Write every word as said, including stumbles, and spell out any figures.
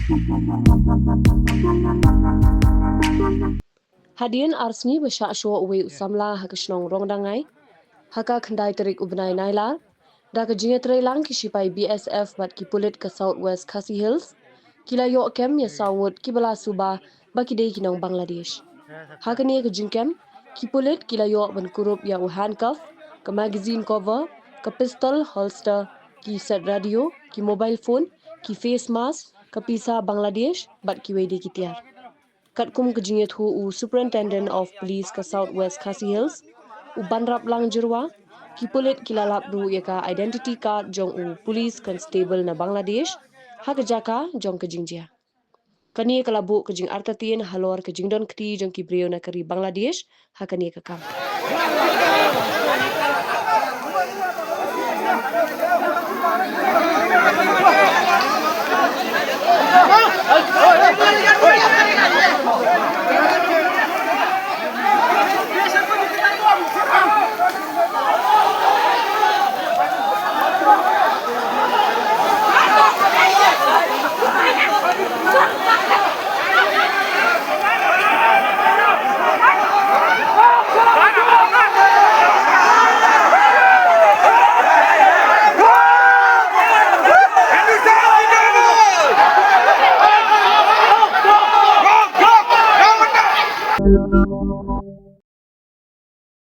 Hadien ar sngi ba shah shoh uwei u samla ha ka shnong Rongdangai ha ka khyndai tarik u bnai Nailar, da ka jingïatreilang ki shipai B S F bad ki pulit ka South West Khasi Hills, ki la ïoh kem ïa saw ngut kiba la suba ba ki dei ki nong Bangladesh. Ha kane ka jingkem, ki pulit ki la ïoh ban kurup ïa u handcuff, ka magazine cover, ka pistol holster, ki set radio, ki mobile phone, ki face mask, ka pisa Bangladesh bad kiwei de ki tiar. Katkum ka jingïathuh u Superintendent of Police ka South West Khasi Hills, u Banraplang Jyrwa, ki pulit ki la lap ruh ïa ka identity card jong u police constable na Bangladesh ha ka jaka jong ka jingjia. Kane ka la buh ka jingartatien halor ka jingdonkti jong ki briew na ka ri Bangladesh ha kane ka kam.